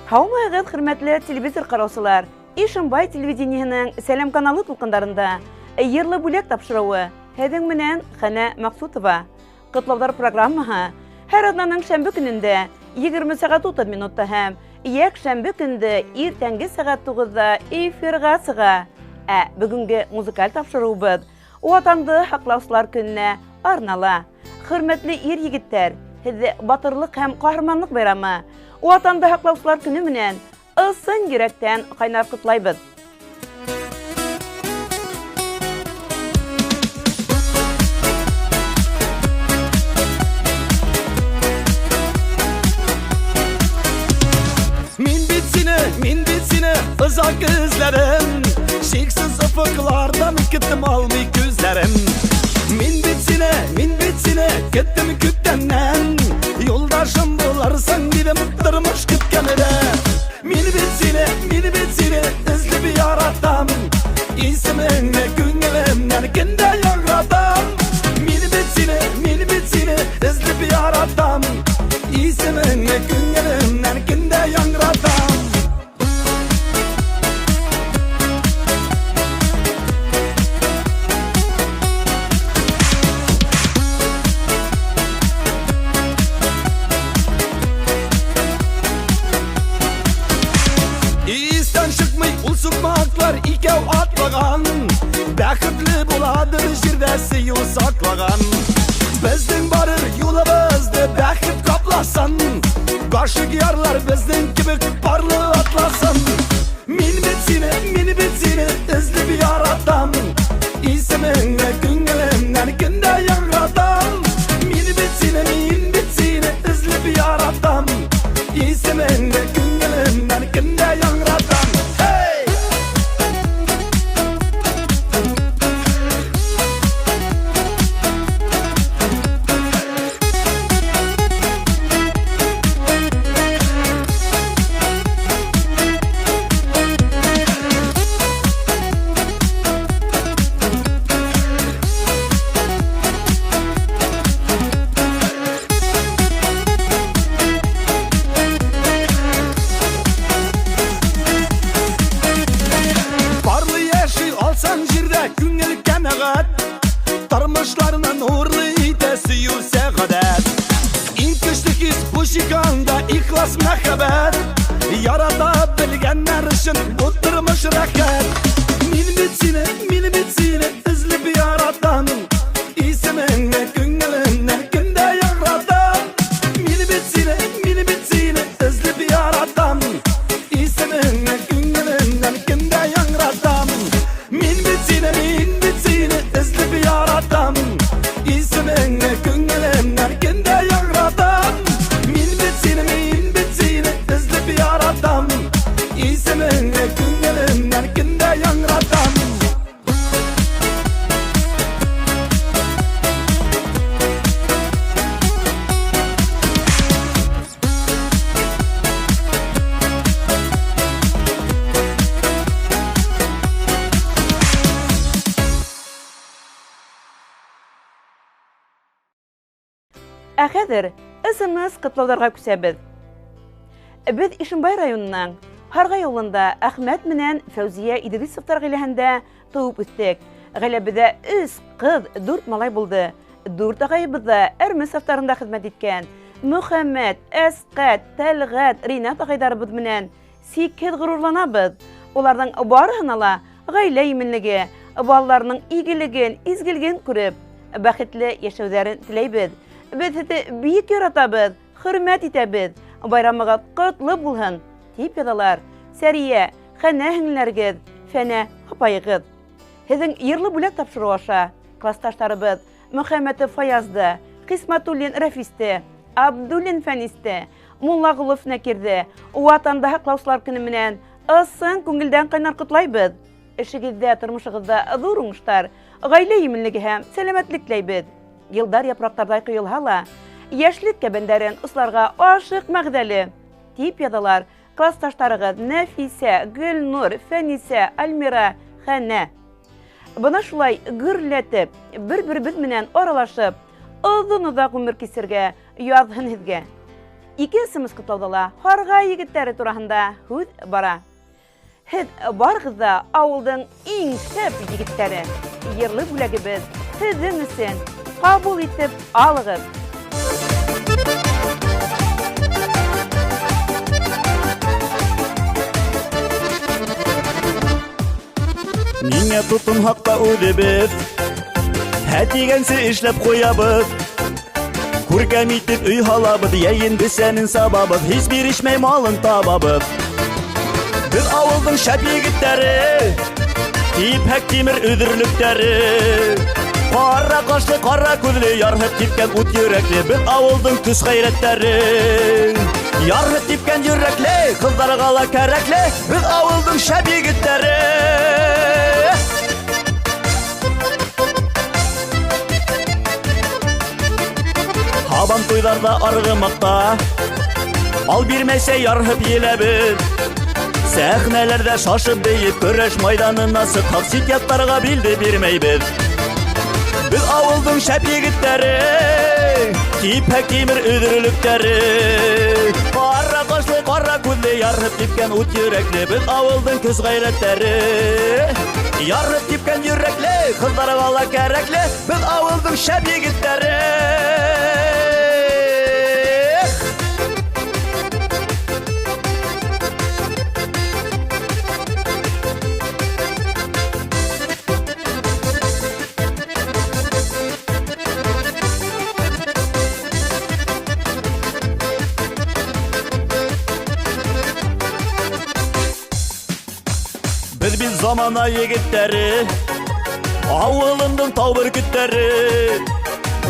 Һаумыһығыҙ, хөрмәтле телевизор ҡараусылар! Ишембай телевидениеһының Сәләм каналы тулҡындарында йырлы бүләк тапшырыуы һеҙҙең менән Хәнә Мәҡсутова. Ҡотлауҙар программаһы һәр аҙнаның шәмбе көнөндә 20 сәғәт 30 минутта һәм йәкшәмбе көндө иртәнге сәғәт 9-да эфирға сыға. Ә бөгөнгө музыкаль тапшырыуыбыҙ Ватанды һаҡлаусылар көнөнә арнала. Хөрмәтле ир егеттәр, һеҙҙе батырлыҡ һәм ҡаһарманлыҡ байрамы, Ватанды һаҡлаусылар көнө менән ысын йөрәктән ҡайнар ҡотлайбыҙ. Мин бит сине, мин бит сине озак эзләдем. Шиксез офыклардан көттем алмый күзләрем. Мин бит сине, мин бит сине көттем күптәннән. Юлдашым булырсың дидем тормыш көткәндә. Мин бит сине, мин бит сине эзләп яратам. Исемеңне күңелемнән көн дә яңгыратам. Мин бит сине, мин бит сине эзләп яратам. Исемеңне күңелемнән көн дә яңгыратам. Истән чыкмый ул сукмаклар икәү атлаган. Бәхетле буладыр җирдә сөю саклаган. Безнең барыр юлыбызны бәхет капласын. Гашыйк ярлар безнең кебек парлы атласын. Мин бит сине, мин бит сине эзләп яратам. Исемеңне күңелемнән көн дә яңгыратам. Мин бит сине, мин бит сине эзләп яратам. Исемеңне күңелемнән көн дә яңгыратам. Hey! Парлы яши алсаң җирдә күңел канәгать. Тормышларны нурлы итә сөю сәгадәт. Иң көчле хис бу җиһанда ихлас мәхәббәт. Ярата белгәннәр өчен бу тормыш рәхәт. Мин бит сине, мин бит сине эзләп яратам. Исемеңне күңелемнән көн дә яңгыратам. Мин бит сине, мин бит сине эзләп яратам. Исемеңне күңелемнән көн дә яңгыратам. Мин бит сине, мин бит сине эзләп яратам. Исемеңне күңелемнән көн дә яңгыратам. Мин бит сине, мин бит сине эзләп яратам. Исемеңне күңелемнән көн дә яңгыратам. Ә хәҙер СМС ҡотлауҙарға күсәбеҙ. Беҙ Ишембай районының Һарғай ауылында Әхмәт менән Фәүзиә Идрисовтар ғаиләһендә тыуып үҫтек. Ғаиләбеҙҙә 3 ҡыҙ, 4 малай булды. 4 ағайыбыҙ ҙа әрме сафтарында хеҙмәт иткән. Мөхәммәт, Әсҡәт, Тәлғәт, Ринат ағайҙарыбыҙ менән сикһеҙ ғорурланабыҙ. Уларҙың барыһына ла ғаилә именлеге, балаларының игелеген, изгелеген күреп, бәхетле йәшәүҙәрен теләйбеҙ. Беҙ һеҙҙе бик яратабыҙ, хөрмәт итәбеҙ. Байрамығыҙ ҡотло булһын, тип яҙалар Сәриә, Хәнә һеңлеләрегеҙ, Фәнә апайығыҙ. Һеҙҙең йырлы бүләк тапшырыу аша класташтарыбыҙ Мөхәммәтов Фаязды, Ҡисмәтуллин Рәфисте, Абдуллин Фәнисте, Муллағолов Нәкирҙе Ватанды һаҡлаусылар көнө менән ысын күңелдән ҡайнар ҡотлайбыҙ. Эшегеҙҙә, тормошоғоҙҙа ҙур уңыштар, ғаилә именлеге һәм сәләмәтлек теләйбеҙ. Йылдар япраҡтарҙай ҡойолһа ла, йәшлек кәбәндәрен осларға ашыҡмағыҙ әле, тип яҙалар класташтарығыҙ Нәфисә, Гөлнур, Фәнисә, Альмира, Хәнә. Бына шулай гөрләтеп, бер-беребеҙ менән аралашып, оҙон-оҙаҡ ғүмер кисергә яҙһын һеҙгә. Ике смс ҡотлауҙа ла Һарғай егеттәре тураһында һүҙ бара. Һеҙ барығыҙ ҙа ауылдың иң шәп егеттәре. Йырлы бүләгебеҙ һеҙҙең өсөн. Ҡабул итеп алығыҙ. Ниңә тотонһаҡ та үҙебеҙ Һә тигәнсе эшләп ҡуябыҙ. Күркәм итеп өй һалабыҙ, йәйен бесәнен сабабыҙ, һис бирешмәй малын табабыҙ. Беҙ ауылдың шәп егеттәре, типһәк тимер өҙөрлөктәре. Ҡара ҡашлы, ҡара күҙле, ярһып типкән ут йөрәкле, беҙ ауылдың көс ғәйрәттәре. Ярһып типкән йөрәкле, ҡыҙҙарға ла кәрәкле, беҙ ауылдың шәп егеттәре. Һабан туйҙарҙа арғымаҡта ал бирмәйсә ярһып еләбеҙ. Сәхнәләрҙә шашып бейеп, көрәш майҙанына сыҡһаҡ, сит яттарға билде бирмәйбеҙ. Беҙ ауылдың шәп егеттәре, типһәк тимер өҙөрлөктәре. Ҡара ҡашлы, ҡара күҙле, ярһып типкән ут йөрәкле, беҙ ауылдың көс ғәйрәттәре. Ярһып типкән йөрәкле, ҡыҙҙарға ла кәрәкле, беҙ ауылдың шәп егеттәре. Беҙ бит замана егеттәре, ауылымдың тау бөркөттәре.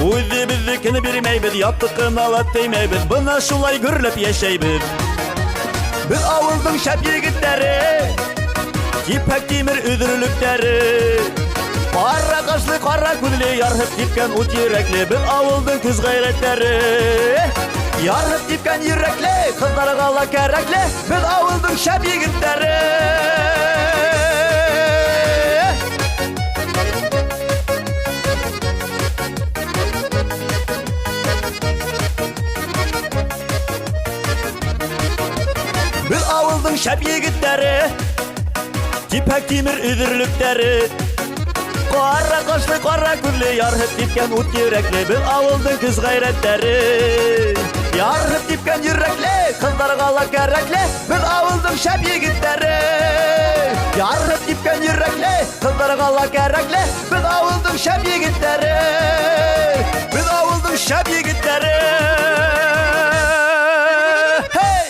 Үҙебеҙҙекене бирмәйбеҙ, яттыҡын ала теймәйбеҙ, бына шулай гөрләп йәшәйбеҙ. Беҙ ауылдың шәп егеттәре, типһәк тимер өҙөрлөктәре. Ҡара ҡашлы, ҡара күҙле, ярһып типкән ут йөрәкле, беҙ ауылдың көс ғәйрәттәре. Ярһып типкән йөрәкле, ҡыҙҙарға ла кәрәкле, беҙ ауылдың шәп егеттәре. Беҙ ауылдың шәп егеттәре, типһәк тимер өҙөрлөктәре. Ҡара ҡашлы, ҡара күҙле, ярһып типкән ут йөрәкле, беҙ ауылдың көс ғәйрәттәре. Ярһып типкән йөрәкле, ҡыҙҙарға ла кәрәкле, беҙ ауылдың шәп егеттәре. Ярһып типкән йөрәкле, ҡыҙҙарға ла кәрәкле, беҙ ауылдың шәп егеттәре. Беҙ ауылдың шәп егеттәре. Hey!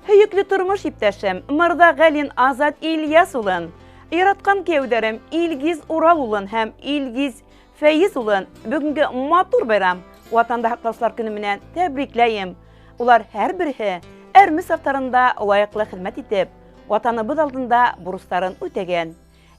Һөйөклө тормош иптәшем Мырҙағәлин Азат Ильяс улын, яратҡан кейәүҙәрем Илгиз Урал улын һәм Илгиз Фәйез улын бөгөнгө матур байрам Ватанды һаҡлаусылар көнө менән тәбрикләйем. Улар һәр береһе әрме сафтарында лайыҡлы хеҙмәт итеп, Ватаныбыҙ алдында бурыстарын үтәгән.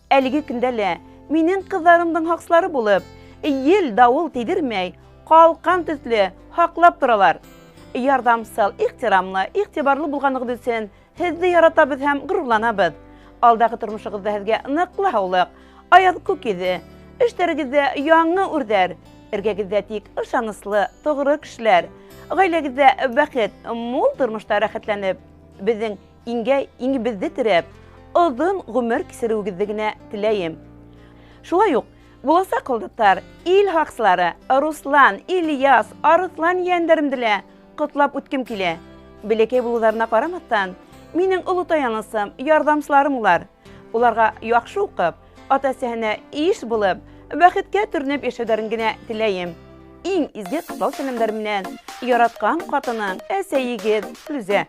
Әлеге көндә лә минең ҡыҙҙарымдың һаҡсылары булып, ел дауыл тейҙермәй, ҡалҡан төҫлө һаҡлап торалар. Ярҙамсыл, ихтирамлы, иғтибарлы булғанығыҙ өсөн һеҙҙе яратабыҙ һәм ғорурланабыҙ. Алдағы тормошоғоҙҙа һеҙгә ныҡлы һаулыҡ, аяҙ күк йөҙө, эштәрегеҙҙә яңы үрҙәр, эргәгеҙҙә тик ышаныслы, тоғро кешеләр, ғаиләгеҙҙә бәхет, мул тормошта рәхәтләнеп, беҙҙең иңгә иңебеҙҙе терәп, оҙон ғүмер кисереүегеҙҙе генә теләйем. Шулай уҡ буласаҡ һалдаттар, ил һаҡсылары Руслан, Ильяс, Арыҫлан ейәндәремде лә ҡотлап үткем килә. Бәләкәй булыуҙарына ҡарамаҫтан, минең оло таянысым, ярҙамсыларым улар. Уларға яҡшы уҡып, ата-әсәһенә иш булып, бәхеткә төрөнөп йәшәүҙәрен генә теләйем. Иң изге ҡотлау сәләмдәре менән яратҡан ҡатының, әсәйегеҙ Флүзә.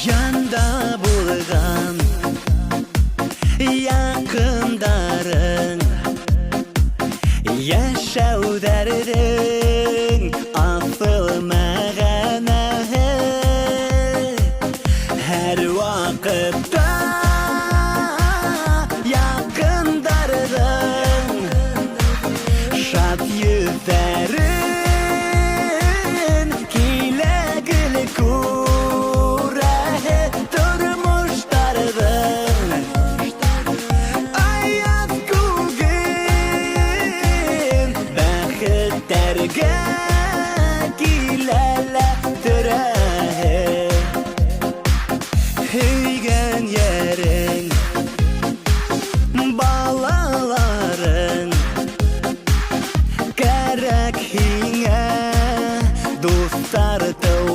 Янда булған яҡындарың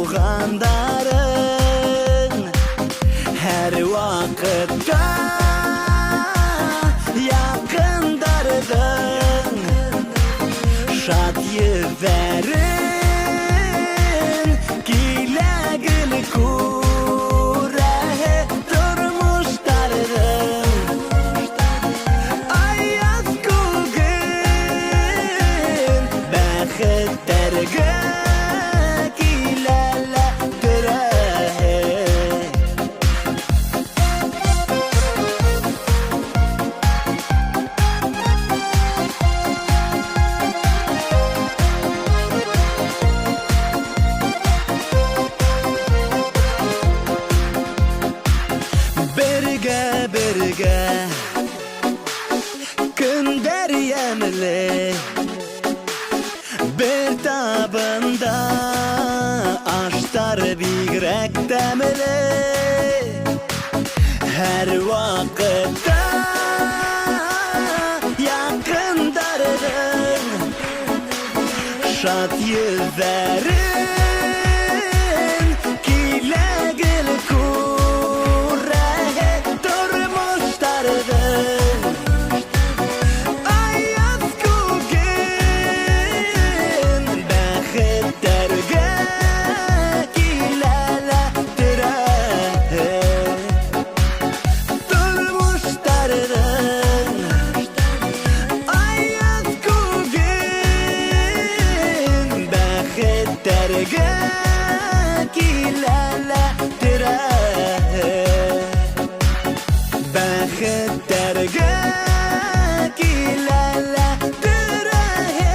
Туғандарың һәр ваҡытта яҡындарҙың шат йөҙҙәрен килә гел күрәһе тормоштарҙың аяҙ күген бәхеттәргә килә терәһе. Бергә, бергә көндәр йәмле, бер табында аштар бигерәк тәмле, һәр ваҡытта яҡындарҙың шат йөҙҙәрен килә гел күрәһе тормоштарҙың аяҙ күген бәхеттәргә килә лә терәһе тормоштарҙың аяҙ күген бәхеттәргә килә лә терәһе бәхеттәргә килә лә терәһе.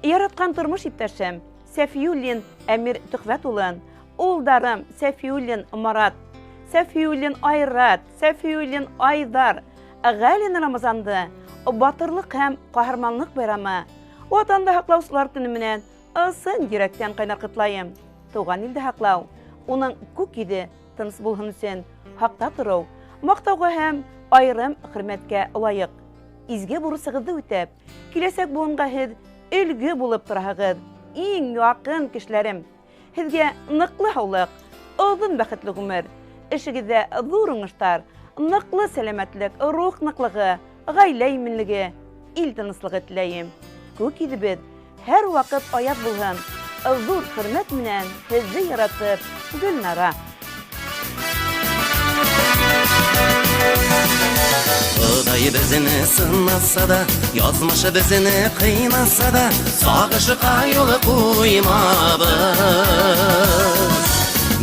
Яратҡан тормош иптәшем Сәфиуллин Әмир Төхвәт улын, улдарым Сәфиуллин Марат, Сәфиуллин Айрат, Сәфиуллин Айҙар, Ғәлин Рамазанды батырлыҡ һәм ҡаһарманлыҡ байрамы, Ватанды һаҡлаусылар көнө менән ысын йөрәктән ҡайнар ҡотлайым. Тыуған илде һаҡлау, уның күк йөҙө тыныс булһын өсөн һаҡта тороу, маҡтауға һәм айырым хөрмәткә лайыҡ. Изге бурысығыҙҙы үтәп, киләсәк быуынға һеҙ өлгө булып тораһығыҙ. Иң яҡын кешеләрем, һеҙгә ныҡлы һаулыҡ, оҙон бәхетле ғүмер, эшегеҙҙә ҙур уңыштар, ныҡлы сәләмәтлек, рух ныҡлығы, ғаилә именлеге, ил тыныслығы теләйем. Күк йөҙөбөҙ һәр ваҡыт аяҙ булһын. Ҙур хөрмәт менән һеҙҙе яратып, Гөлнара. Хоҙай беҙҙе сынаса да, яҙмыш беҙҙе ҡыйнаса да, сағышҡа юл ҡуймабыҙ.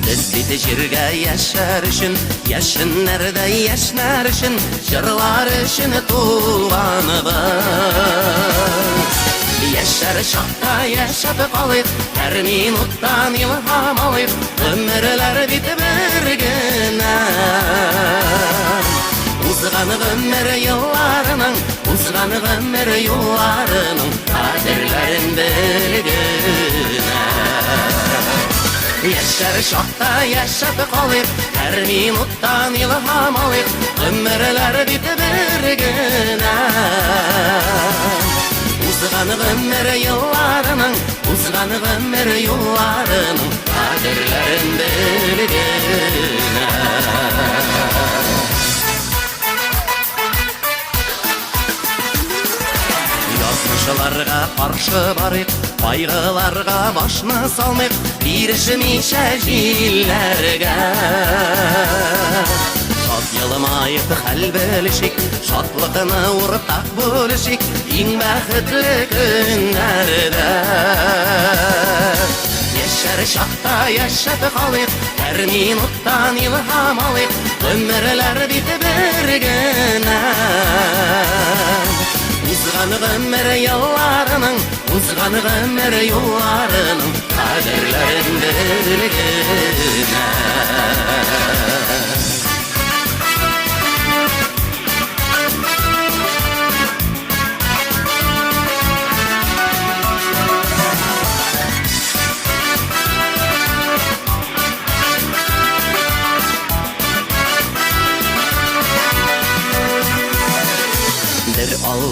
Беҙ бит ергә йәшәр өсөн, йәшеннәрҙә йәшнәр өсөн, йырлар өсөн тыуғанбыҙ. Йәшәр саҡта йәшәп ҡалайыҡ, һәр минуттан илһам алайыҡ, ғүмерләр бит бер генә. Уҙған ғүмер йылларының, уҙған ғүмер юлларының ҡәҙерләрен бер генә. Йәшәр саҡта йәшәп ҡалайыҡ, һәр минуттан илһам алайыҡ, ғүмерләр бит бер генә. Уҙған ғүмер йылларының, уҙған ғүмер юлларының ҡәҙерләрен бер генә. Язмышларға ҡаршы барыйҡ, ҡайғыларға башны салмайыҡ, бирешмичә җилләргә. Шат йылмайып хәл белешик, шатлыҡны уртаҡ бүлешик, иң бәхетле көннәрҙә. Йәшәр чакта йәшәп ҡалыйҡ, һәр минуттан илһам алыйҡ, ғүмерләр бит бер генә. Узган гомер елларының, узган гомер юлларының кадерләрен бер генә.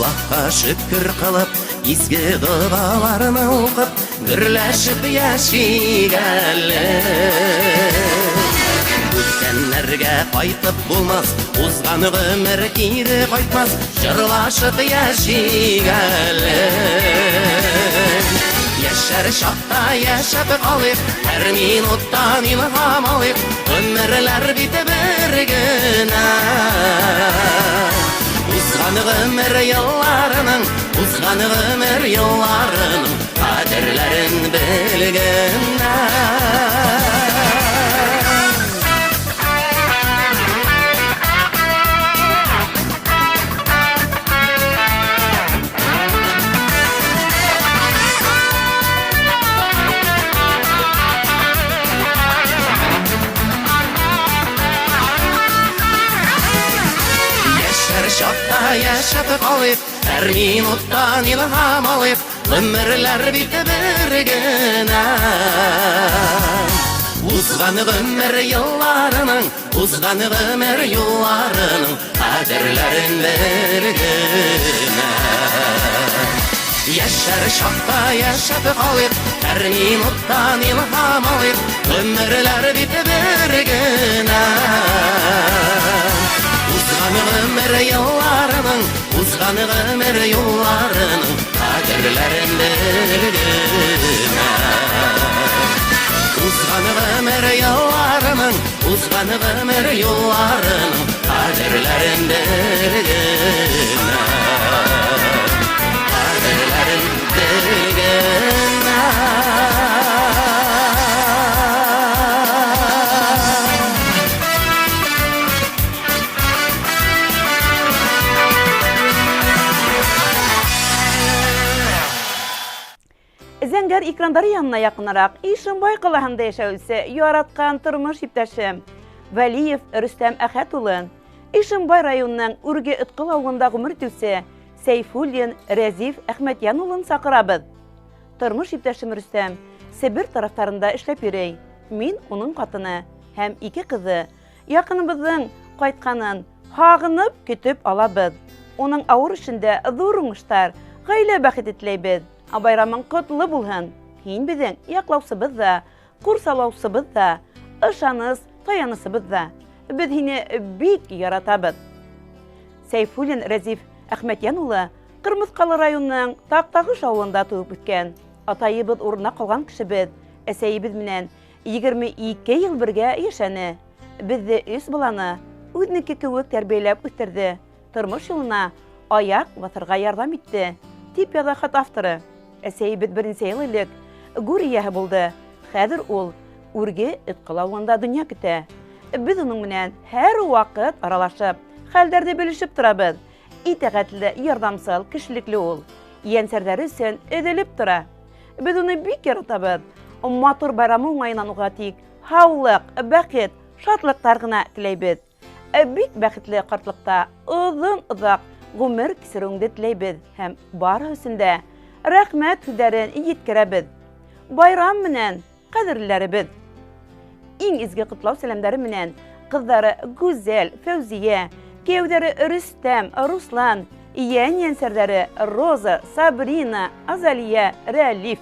Аллаһка шөкер кылып, изге догаларны укып, гөрләшеп яшик әле. Үткәннәргә кайтып булмас, узган гомер кире кайтмас, җырлашып яшик әле. Яшәр чакта яшәп калыйк, һәр минуттан илһам алыйк, гомерләр бит бер генә. Узган гомер елларының, узган гомер елларының кадерләрен белгәннәр. Яшәр чакта яшәп калыйк, һәр минуттан илһам алыйк, гомерләр бит бер генә. Узган гомер елларының, узган гомер юлларының кадерләрен белгенә. Яшәр чакта яшәп калыйк, һәр минуттан илһам алыйк, гомерләр бит бер генә. Узган гомер елларының, узган гомер юлларының кадерләрен белгенә. Узган гомер елларының, узган гомер юлларының кадерләрен белгенә. Кадерләрен белгенә. Зәңгәр экрандар янына якынрак Ишембай қалаһында яшәүче яраткан тормыш иптәшем Вәлиев Рөстәм Әхәт улы, Ишембай районының Үрге Ыткыл авылында гомер итүче Сәйфуллин Рәзиф Әхмәтьян улын сакырабыз. Тормыш иптәшем Рөстәм Себер тарафтарында эшләп йөри. Мин уның хатыны һәм ике кызы. Якыныбыҙҙың ҡайтҡанын һағынып көтөп алабыҙ. Уның ауыр эшендә ҙур уңыштар, ғаилә бәхете теләйбеҙ. Байрамың ҡотло булһын. Һин беҙҙең яҡлаусыбыҙ ҙа, ҡурсалаусыбыҙ ҙа, ышаныс, таянысыбыҙ ҙа. Беҙ һине бик яратабыҙ. Сәйфуллин Рәзиф Әхмәтйән улы Ҡырмыҫҡалы районының Таҡтағыш ауылында тыуып үҫкән. Атайыбыҙ урынына ҡалған кешебеҙ, әсәйебеҙ менән 22 йыл бергә йәшәне. Беҙҙе өс баланы үҙенеке кеүек тәрбиәләп үҫтерҙе. Тормош юлына аяҡ баҫырға ярҙам итте, тип яҙа хат авторы. Әсәйебеҙ бер нисә йыл элек гүр эйәһе булды. Хәҙер ул Үрге Ыткыл ауылында донъя көтә. Беҙ уның менән һәр ваҡыт аралашып, хәлдәрҙе белешеп торабыҙ. Итәғәтле, ярҙамсыл, кешелекле ул. Йәнсәрҙәре өсөн өҙөлөп тора. Беҙ уны бик яратабыҙ. Матур байрамы уңайынан уға тик һаулыҡ, бәхет, шатлыҡтар ғына теләйбеҙ. Бик бәхетле ҡартлыҡта оҙон-оҙаҡ ғүмер кисереүеңде теләйбеҙ һәм барыһы өсөн дә рәхмәт һүҙҙәрен еткерәбеҙ. Байрам менән, ҡәҙерлеләребеҙ! Иң изге ҡотлау сәләмдәре менән ҡыҙҙары Гүзәл, Фәүзиә, кейәүҙәре Рөстәм, Руслан, йән-йәнсәрҙәре Роза, Сабрина, Азалия, Рәлиф.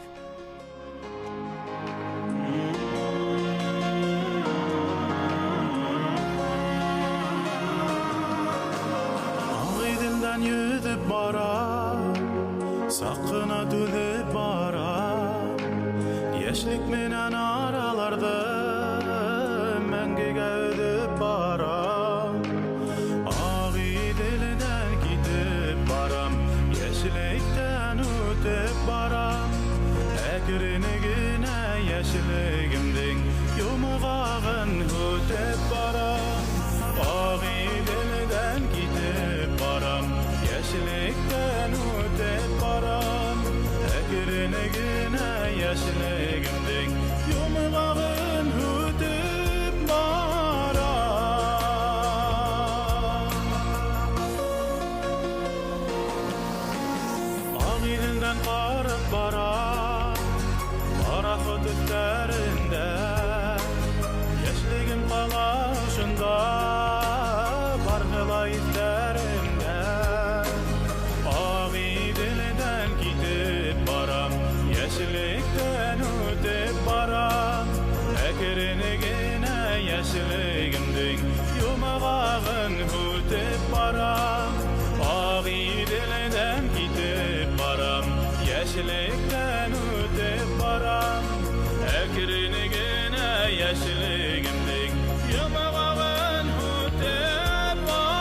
Ағиҙелдән йөҙөп бара, саҡ ҡына түҙеп бара. Йәшлек менән араларҙы мәңгегә өҙөп бара. Ағиҙелдән китеп барам, йәшлектән үтеп барам. Әкрен генә йәшлегемдең йомғағын һүтеп барам. Ағиҙелдән китеп барам, йәшлектән үтеп барам. Әкрен генә йәшлегемдең йомғағын һүтеп барам. Ағиҙелдән ҡарап бара, пароход өҫтәрендә. Йәшлегем ҡала ошонда, барыһы ла иҫтәремдә. Йәшлегемдең йомғағын һүтеп барам. Ағиҙелдән китеп барам, йәшлектән үтеп барам. Әкрен генә йәшлегемдең йомғағын һүтеп барам.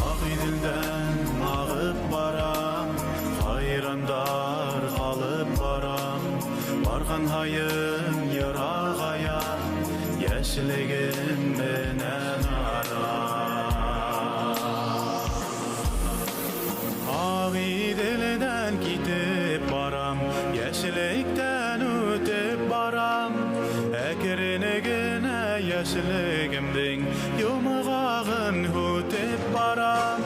Ағиҙелдән ағып барам, хайрандар ҡалып барам. Барған һайын йырағая, йәшлегем менән арам. Ағиҙелдән китеп барам, йәшлектән үтеп барам. Әкрен генә йәшлегемдең йомғағын һүтеп барам.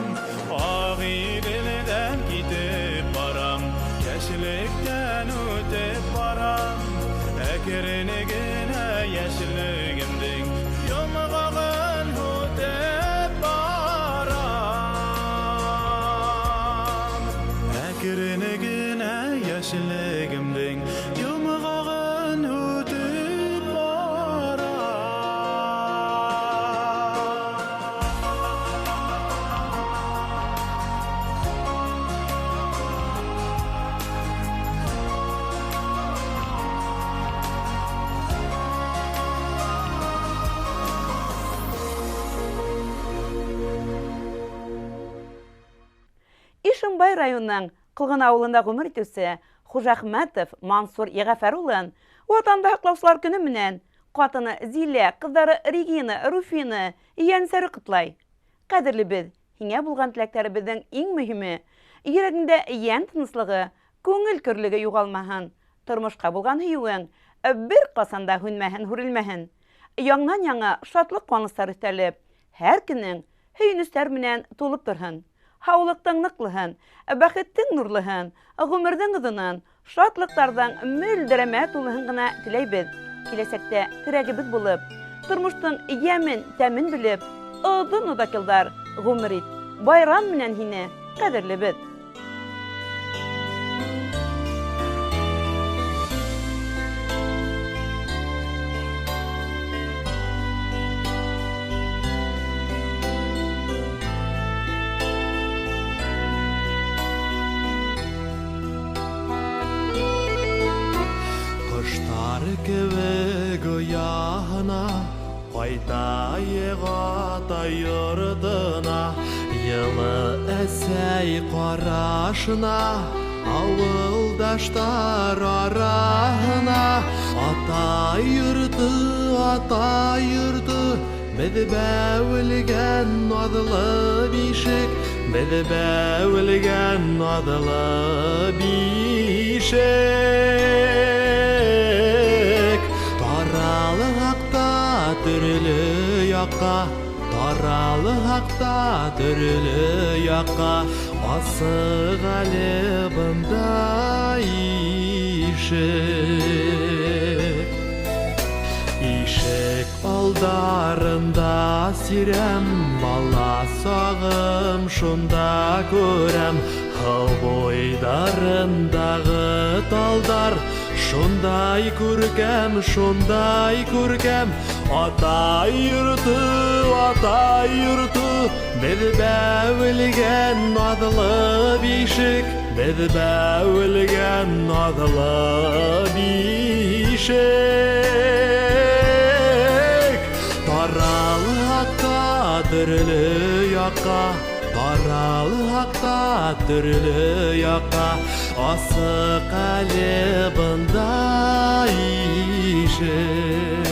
Ағиҙелдән китеп барам, йәшлектән үтеп барам. Әкрен генә йәшлегемдең йомғағын һүтеп барам. Әкрен генә йәшлегемдең йомғағын һүтеп барам. Ишембай районының Ҡылғын ауылында ғүмер итеүсе Хужахмәтов Мансур Йәғәфәр улын Ватанды һаҡлаусылар көнө менән ҡатыны Зилә, ҡыҙҙары Регина, Руфина, Йәнсәре ҡотлай. Ҡәҙерлебеҙ, һиңә булған теләктәребеҙҙең иң мөһиме йөрәгеңдә йән тыныслығы, күңел көрлөгө юғалмаһын, тормошҡа булған һөйөүең бер ҡасан да һүнмәһен, һүрелмәһен. Яңынан-яңы шатлыҡ-ҡыуаныстар өҫтәлеп, һәр көнөң һөйөнөстәр менән тулып торһон. Һаулыҡтың ныҡлыһын, бәхеттең нурлыһын, ғүмерҙең оҙонон, шатлыҡтарҙың мөлдөрәмә тулыһын ғына теләйбеҙ. Киләсәктә терәгебеҙ булып, тормоштоң йәмен, тәмен белеп, оҙон-оҙаҡ йылдар ғүмер ит. Байрам менән һине, ҡәҙерлебеҙ. Ҡоштар кеүек ояһына ҡайтайыҡ ата йортона, йылы әсәй ҡарашына, ауылдаштар араһына. Ата йорто, ата йорто, беҙ бәүелгән наҙлы бишек, беҙ бәүелгән наҙлы бишек. Таралыһаҡ та төрлө яҡҡа, таралыһаҡ та төрлө яҡҡа, асыҡ әле бында ишек. Ишек алдарында сирәм, бала сағым шунда күрәм. Һыу буйҙарындағы талдар шундай күркәм, шундай күркәм. Ата йорто, ата йорто, беҙ бәүелгән наҙлы бишек, беҙ бәүелгән наҙлы бишек. Таралһаҡ та төрлө яҡҡа, таралһаҡ та төрлө яҡҡа, асыҡ әле бында ишек.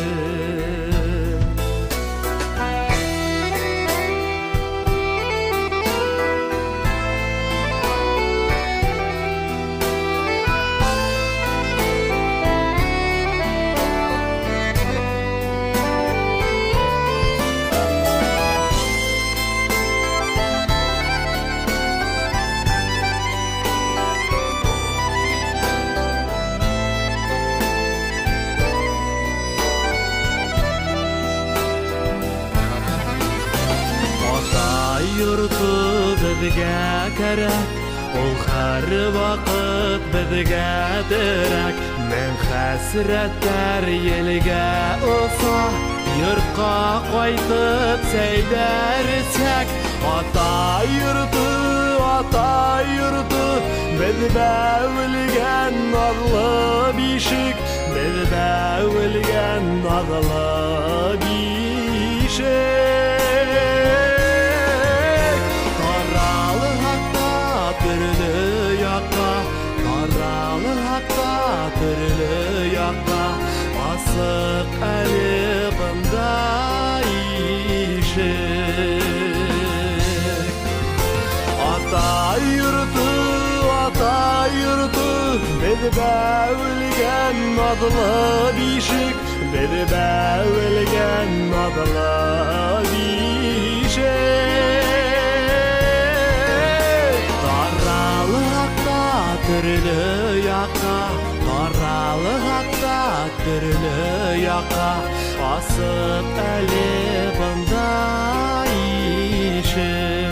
Беҙгә кәрәк, ул һәр ваҡыт беҙгә терәк. Мең хәсрәттәр елгә оса, йортҡа ҡайтып сәйҙәр эсһәк. Ата йорто, ата йорто, беҙҙә үлгән наҙлы бишек, беҙҙә үлгән наҙлы бишек. Таралһаҡ та төрлө яҡҡа, таралһаҡ та төрлө яҡҡа, асыҡ әле бында ишек. Ата йорто, ата йорто, беҙҙә үлгән наҙлы бишек, беҙҙә үлгән наҙлы бишек. Таралһаҡ та төрлө яҡҡа, таралһаҡ та төрлө яҡҡа, асыҡ әле бында ишек.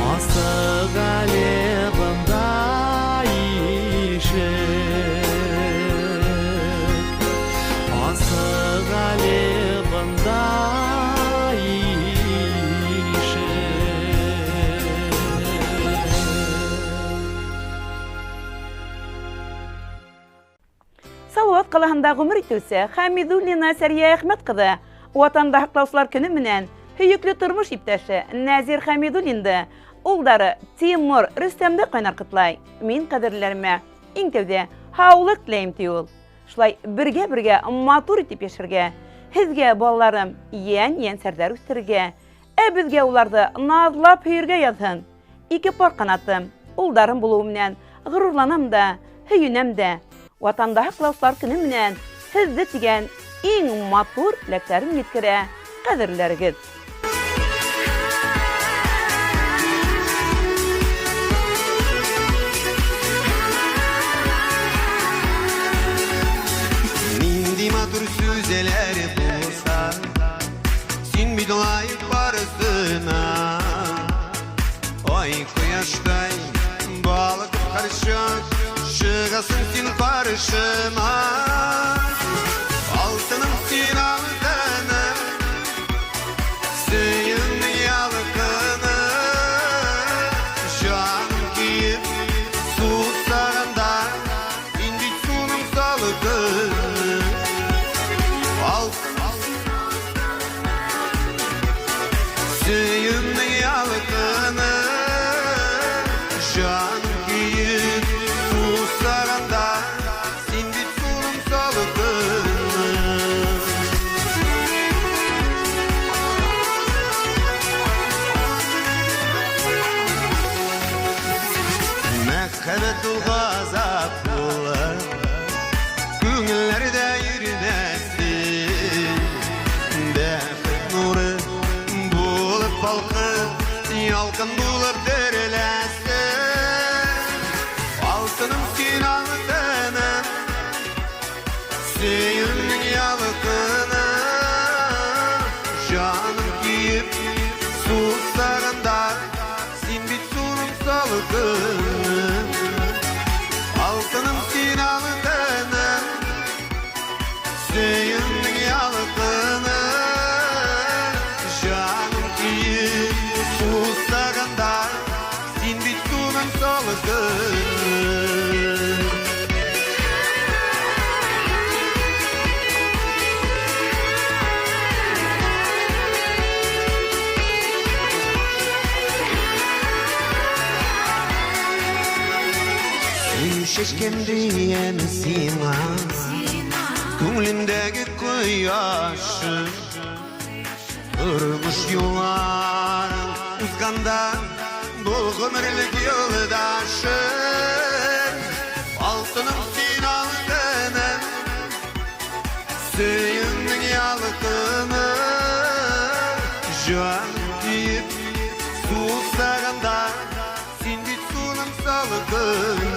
Асыҡ әле бында ишек. Асыҡ әле бында ишек. Салауат ҡалаһында ғүмер итеүсе Хәмидуллина Сәрйә Әхмәт ҡыҙы Ватанды һаҡлаусылар көнө менән һөйөклө тормош иптәше Нәзир Хәмидуллинды, улдары Тимур Рөстәмде ҡайнар ҡотлай. Мин ҡәҙерлеләремә иң тәүҙә һаулыҡ теләйем, ти ул. Шулай бергә-бергә матур итеп йәшәргә, һеҙгә, балаларым, йән-йәнсәрҙәр үҫтерергә, ә беҙгә уларҙы наҙлап һөйөргә яҙһын. Ике пар ҡанатым, улдарым булыуы менән ғорурланам да, һөйөнәм дә. Ватанды һаҡлаусылар көнө менән һеҙҙе тигән иң матур теләктәрен еткерә ҡәҙерләрегеҙ. Нинди матур сүзләр булса, син бит лаек барысына. Ай кояштай балкып һәрчак чыгасың син каршыма. Алтыным син алтыным, сөюмнең ялкыны. Җаным көеп сусаганда, син бит суның салкыны. Сөюмнең ялкыны, җаным көеп сусаганда, син бит суның салкыны. Мәхәббәт ул газап булыр, күңелләрдә йөрмәсен. Бәхет нуры булып балкып, ялкын булып дереләсен. Алтыным син алтыным, сөюмнең ялкыны. Җаным көеп сусаганда, син бит суның салкыны. Алтыным син алтыным, сөюмнең ялкыны. Җаным көеп сусаганда, син бит суның салкыны. Чәчкәм диям сиңа, күңелемдәге кояшым. Тормыш юлларын узганда, бул гомерлек юлдашым. Алтыным син алтыным, сөюмнең ялкыны. Җан көеп сусаганда, син бит суның салкыны.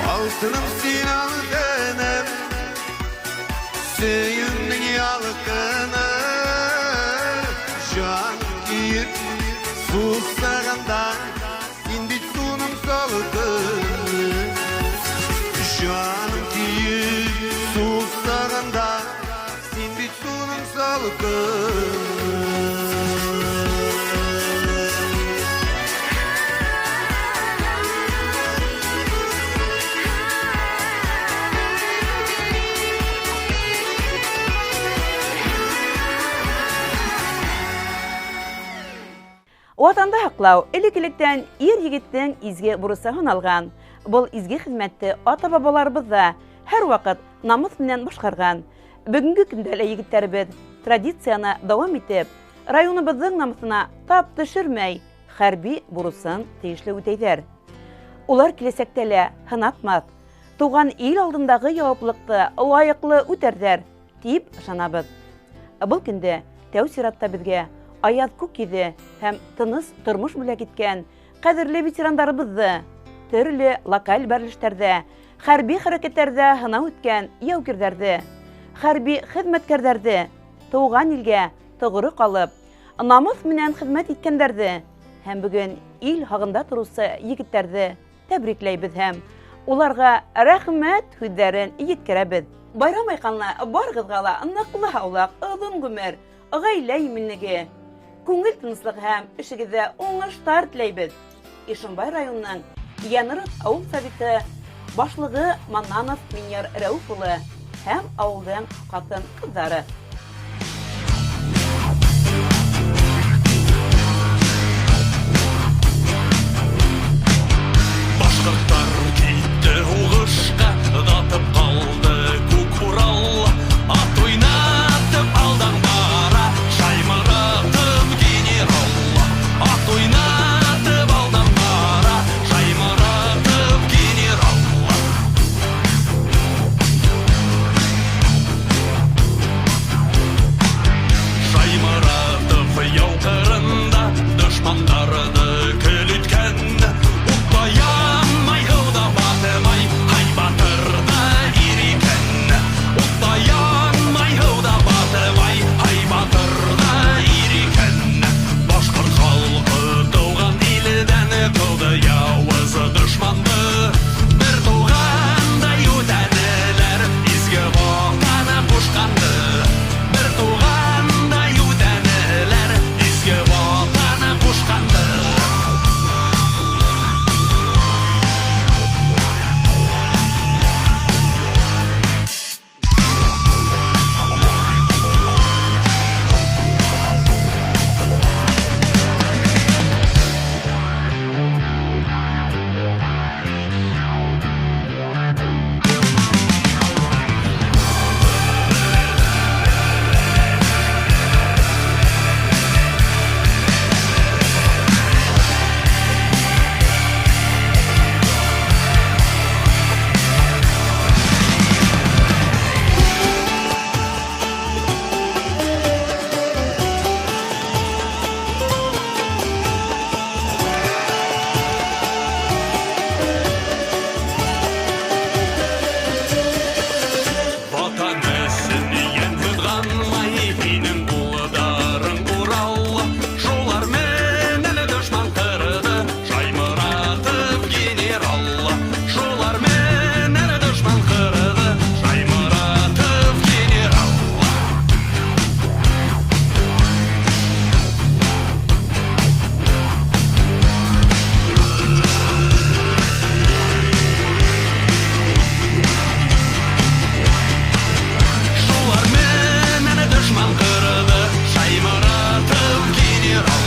Алтыным син алтыным, сөюмнең ялкыны. Җан Ватанды һаҡлау элек-электән ир егеттең изге бурысы һаналған. Был изге хеҙмәтте ата-бабаларыбыҙ ҙа һәр ваҡыт намыҫ менән башҡарған. Бөгөнгө көндә лә егеттәребеҙ традицияны дауам итеп, районыбыҙҙың намыҫына тап төшөрмәй, хәрби бурысын тейешле үтәйҙәр. Улар киләсәктә лә һынатмаҫ, тыуған ил алдындағы яуаплыҡты лайыҡлы үтәрҙәр, тип ышанабыҙ. Был көндә тәү сиратта беҙгә аяҙ күк йөҙө һәм тыныс тормош бүләк иткән ҡәҙерле ветерандарыбыҙҙы төрлө локаль бәрелештәрҙә, хәрби хәрәкәттәрҙә һынау үткән яугирҙәрҙе, хәрби хеҙмәткәрҙәрҙе, тыуған илгә тоғро ҡалып, намыҫ менән хеҙмәт иткәндәрҙе һәм бөгөн ил һағында тороусы егеттәрҙе тәбрикләйбеҙ һәм уларға рәхмәт һүҙҙәрен еткерәбеҙ. Байрам айҡанлы барығыҙға ла ныҡлы һаулыҡ, оҙон ғүмер, ғаилә именлеге, күңел тыныслығы һәм эшегеҙҙә уңыштар теләйбеҙ. Ишембай районының Янырыҡ ауыл советы башлығы Маннанов Миньяр Рәүеф улы һәм ауылдың ҡатын-ҡыҙҙары. Башҡорттар китте һуғышҡа, ҙатып ҡалды күк Урал. Ат уйнатып алдан бара Шайморатов генерал. Ат уйнатып алдан бара Шайморатов генерал. Шайморатов яу ҡырында дошмандарҙы көл иткән. Утта янмай, һыуҙа батмай, һай батыр ҙа ир икән. Утта янмай, һыуҙа батмай, һай батыр ҙа ир икән. Башҡорт халҡы тыуған илдән ҡыуҙы яуыз дошманды. Бер туғандай үтәнеләр изге ватаны ҡушҡанды. Бер туғандай үтәнеләр изге ватаны ҡушҡанды. Ватан өсөн йән ҡыҙғанмай, һинең улдарың Урал. Шулар менән дошман ҡырҙы Шайморатов генерал. Шулар менән дошман ҡырҙы Шайморатов генерал. Шулар менән дошман ҡырҙы Шайморатов генерал.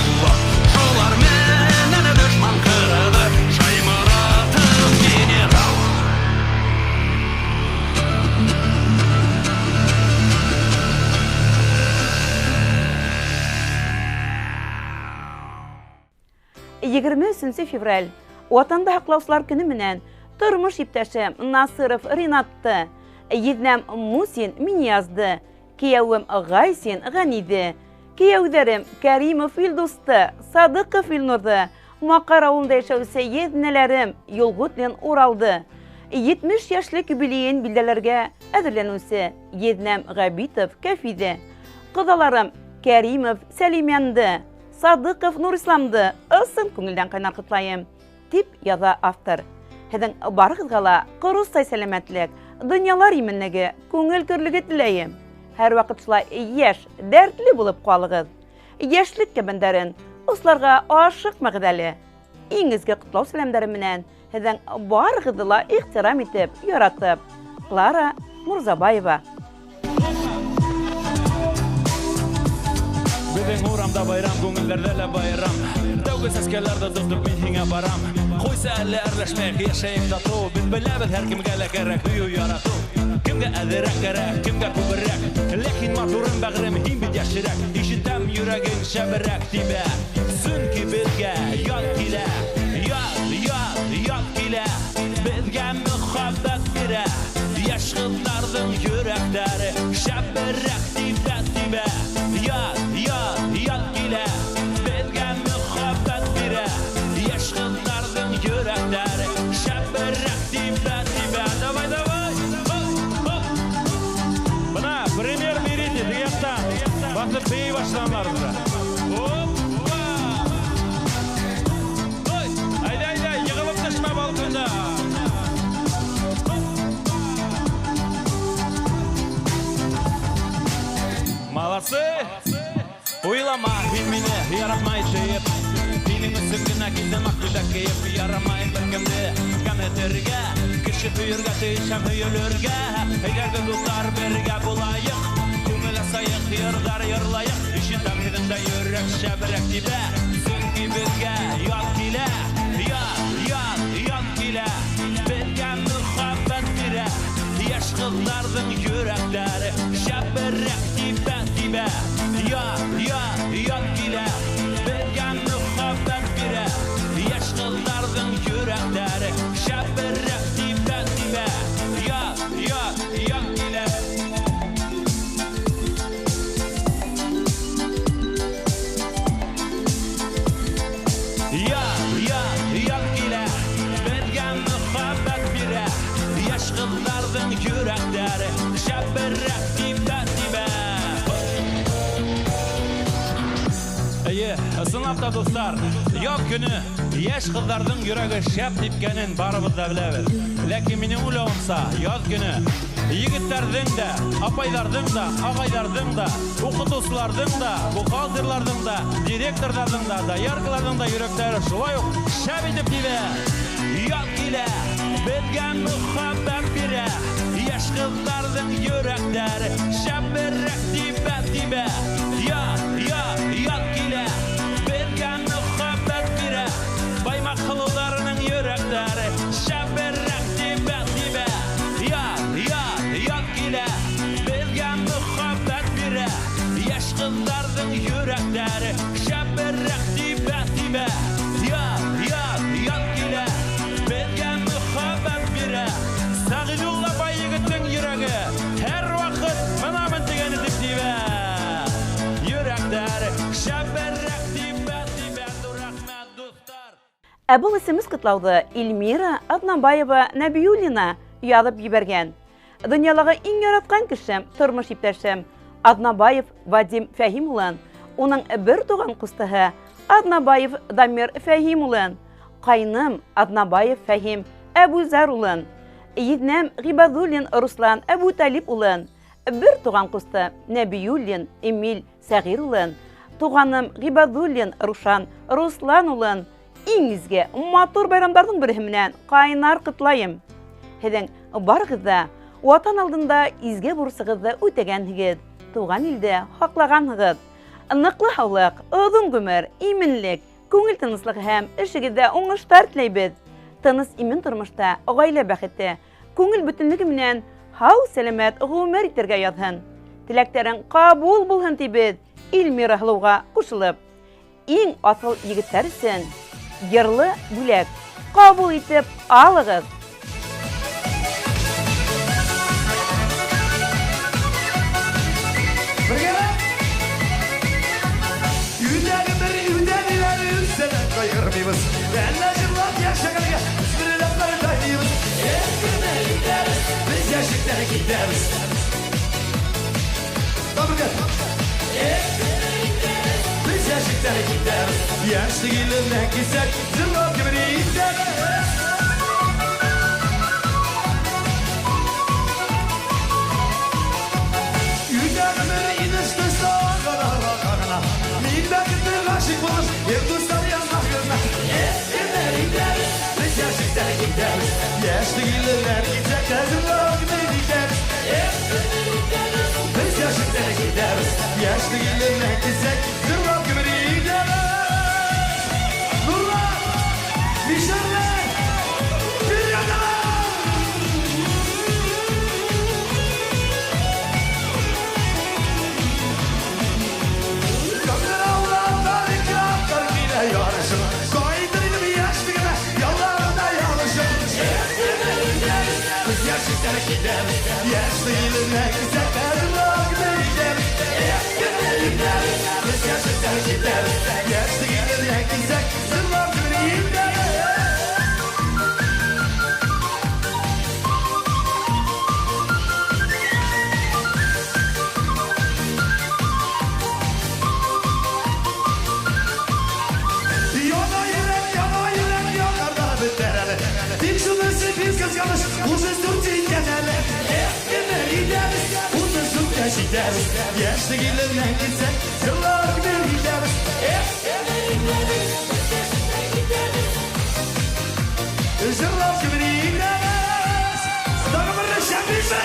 Шулар менән дошман ҡырҙы Шайморатов генерал. Егерме өсөнсө февраль Ватанды һаҡлаусылар көнө менән тормош иптәшем Насыров Ринатты, еҙнәм Мусин Минязды, кейәүем Ғайсин Ғәниҙе, кейәүҙәрем Кәримов Илдусты, Садыҡов Илнурҙы, Маҡар ауылында йәшәүсе еҙнәләрем Юлғутлин Уралды, 70 йәшлек юбилейын билдәләргә әҙерләнеүсе еҙнәм Ғәбитов Кәфиҙе, ҡоҙаларым Кәримов Сәлимәнде, Садыҡов Нурисламды ысын күңелдән ҡайнар ҡотлайым, тип яҙа автор. Һеҙҙең барығыҙға ла ҡоростай сәләмәтлек, донъялар именлеге, күңел көрлөгө теләйем. Һәр ваҡыт шулай йәш, дәртле булып ҡалығыҙ. Йәшлек кәбәндәрен осларға ашыҡмағыҙ әле. Иң изге ҡотлау сәләмдәре менән һеҙҙең барығыҙҙы ла ихтирам итеп, яратып, Клара Мурзабаева. Беҙҙең урамда байрам, күңелдәрҙә лә байрам. Тәүге сәскәләрҙе тотоп мин һиңә барам. Ҡуйса әле әрләшмәйек, йәшәйек татыу. Беҙ беләбеҙ һәр кемгә лә кәрәк һөйөү, яратыу. Кемгә әҙерәк кәрәк, кемгә күберәк. Ләкин матурым бәғерем, һин бит йәшерәк. Ишетәм йөрәгең шәберәк тибә. Сөнки беҙгә яҙ килә. Яҙ, яҙ, яҙ килә. Беҙгә мөхәббәт бирә. Йәш ҡыҙҙарҙың йөрәктәре шәберәк тибә, тибә. Яҙ, яҙ, яҙ килә. Беҙгә мөхәббәт бирә. Йәш ҡыҙҙарҙың йөрәктәре шәберәк тибә, тибә. Давай, давай. Хоп, хоп. Бына пример бирите, теге яҡтан баҫып бейей башланылар уже. Опа! Ой, айҙа, айҙа, йығылып төшмә балконда. Молодцы! Уйлама, һин мине яратмай тиеп. Һинең өсөн генә килдем аҡ күлдәк кейеп. Ярамай бер кемде кәмһетергә. Кеше һөйөргә тейеш һәм һөйөлөргә. Әйҙәгеҙ, дуҫтар, бергә булайыҡ. Күңел асайыҡ, йырҙар йырлайыҡ. Ишетәм һеҙҙең дә йөрәк шәберәк тибә. Сөнки беҙгә яҙ килә. Яҙ, яҙ, яҙ килә. Беҙгә мөхәббәт бирә. Йәш ҡыҙҙарҙың йөрәктәре шәберәк тибә, тибә. Яҙ, яҙ, яҙ килә. Беҙгә мөхәббәт бирә. Йәш ҡыҙҙарҙың йөрәктәре шәберәк тибә, тибә. Яҙ, яҙ, яҙ килә. Яҙ, яҙ, яҙ килә. Беҙгә мөхәббәт бирә. Йәш ҡыҙҙарҙың йөрәктәре шәберәк тибә, тибә. Эйе, ысынлап та, дуҫтар, яҙ көнө йәш ҡыҙҙарҙың йөрәге шәп типкәнен барыбыҙ ҙа беләбеҙ. Ләкин минең уйлауымса, яҙ көнө егеттәрҙең дә, апайҙарҙың да, ағайҙарҙың да, уҡытыусыларҙың да, бухгалтерларҙың да, директорҙарҙың да, дояркаларҙың да йөрәктәре шулай уҡ шәп итеп тибә. Яҙ килә, беҙгә мөхәббәт бирә. Йәш ҡыҙҙарҙың йөрәктәре шәберәк тибә, тибә. Яҙ, яҙ, яҙ килә, беҙгә мөхәббәт бирә. Баймаҡ һылыуҙарының йөрәктәре шәберәк тибә, тибә. Яҙ, яҙ, яҙ килә, беҙгә мөхәббәт бирә. Йәш ҡыҙҙарҙың йөрәктәре шәберәк тибә, тибә. Яҙ, яҙ, яҙ килә, беҙгә мөхәббәт бирә. Сәғиҙулла бай егеттең йөрәге һәр ваҡыт бынамын тигән итеп тибә. Йөрәктәре шәберәк тибә, тибә. Ҙур рәхмәт, дуҫтар. Ә был СМС ҡотлауҙы Эльмира Аҙнабаева Нәбиуллина яҙып ебәргән. Донъялағы иң яратҡан кешем, тормош иптәшем Аҙнабаев Вадим Фәһим улын, уның бер туған ҡустыһы Аҙнабаев Дамир Фәһим улын, ҡайным Аҙнабаев Фәһим Әбүзәр улын, еҙнәм Ғибәҙуллин Руслан Әбүтәлип улын, бер туған ҡусты Нәбиуллин Эмиль Сәғир улын, туғаным Ғибәҙуллин Рушан Руслан улын иң изге матур байрамдарҙың береһе менән ҡайнар ҡотлайым. Һеҙҙең барығыҙ ҙа Ватан алдында изге бурысығыҙҙы үтәгәнһегеҙ, тыуған илде һаҡлағанһығыҙ. Ныҡлы һаулыҡ, оҙон ғүмер, именлек, күңел тыныслығы һәм эшегеҙҙә уңыштар теләйбеҙ. Тыныс имен тормошта ғаилә бәхете, күңел бөтөнлөгө менән һау-сәләмәт ғүмер итергә яҙһын. Теләктәрең ҡабул булһын тибеҙ, Эльмира һылыуға ҡушылып. Иң аҫыл егеттәр өсөн йырлы бүләк ҡабул итеп алығыҙ. Yaşlı gelinle gitsek zırlap gibi gideriz. Yüreğimin inişti sağına bakana. Milletine aşık olur, yıldızlar yanlarına. Eskiden gideriz, biz yaşlıkta gideriz. Yaşlı gelinler gitsek zırlap gibi gideriz. Eskiden gideriz, biz yaşlıkta gideriz. Yaşlı gelinler gitsek zırlap gibi gideriz. җитәбез. Яшьлек иленә килсәк, җырлап гомер итәбез. Эх, гомер итәбез, без яшьлектә җитәбез. Яшьлек иленә килсәк, җырлап гомер итәбез. Яна йөрәк, яна йөрәк, янар да бетәр әле. Тик шунысы бик кызганыч, 34 җиткән әле. Эх, гомер итәбез, 34-кә җитәбез. Яшьлек иленә килсәк, җырлап гомер итәбез. Эх, гомер итәбез, без яшьлектә җитәбез. Җырлап гомер итәбез. Тагын бер шәпиме?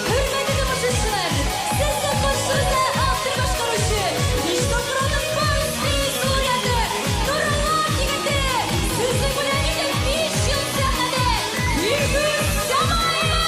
Хөрмәтле тамашачылар, сезнең каршыгызда автор башкаручы, биш тапкыр Алтын Барс премиясе лауреаты, Нурулла егете, сезнең белән инде 5 ел сәхнәдә, Илгиз Камаев!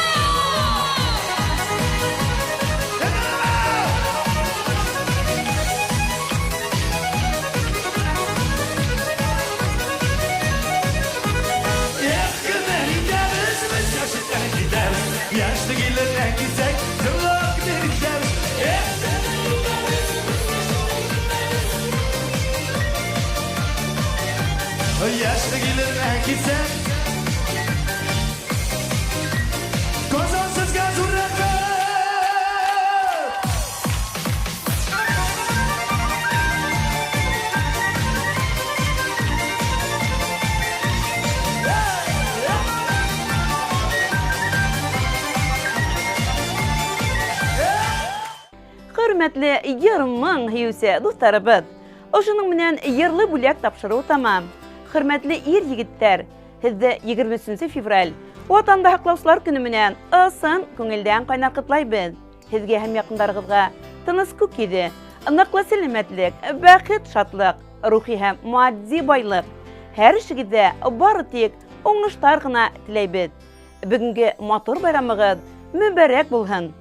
Эх, гомер итәбез, без яшьлектә җитәбез. Яшьлек иленә килсәк, җырлап гомер итәбез. Эх, гомер итәбез, без яшьлектә җитәбез. Яшьлек иленә килсәк, Казан сезгә зур рәхмәт! Хөрмәтле йыр-моң һөйүсе дуҫтарыбыҙ, ошоноң менән йырлы бүләк тапшырыу тамам. Хөрмәтле ир-егеттәр, һеҙҙе 23 февраль Ватанды һаҡлаусылар көнө менән ысын күңелдән ҡайнар ҡотлайбыҙ. Һеҙгә һәм яҡындарығыҙға тыныс күк йөҙө, ныҡлы сәләмәтлек, бәхет, шатлыҡ, рухи һәм матди байлыҡ, һәр эшегеҙҙә бары тик уңыштар ғына теләйбеҙ. Бөгөнгө матур байрамығыҙ мөбәрәк булһын.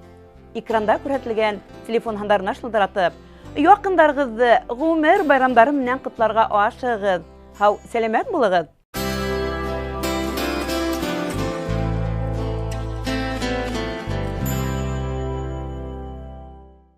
Экранда күрһәтелгән телефон һандарына шылтыратып, яҡындарығыҙҙы ғүмер байрамдары менән ҡотларға ашығыҙ. Һау, сәләмәт булығыҙ.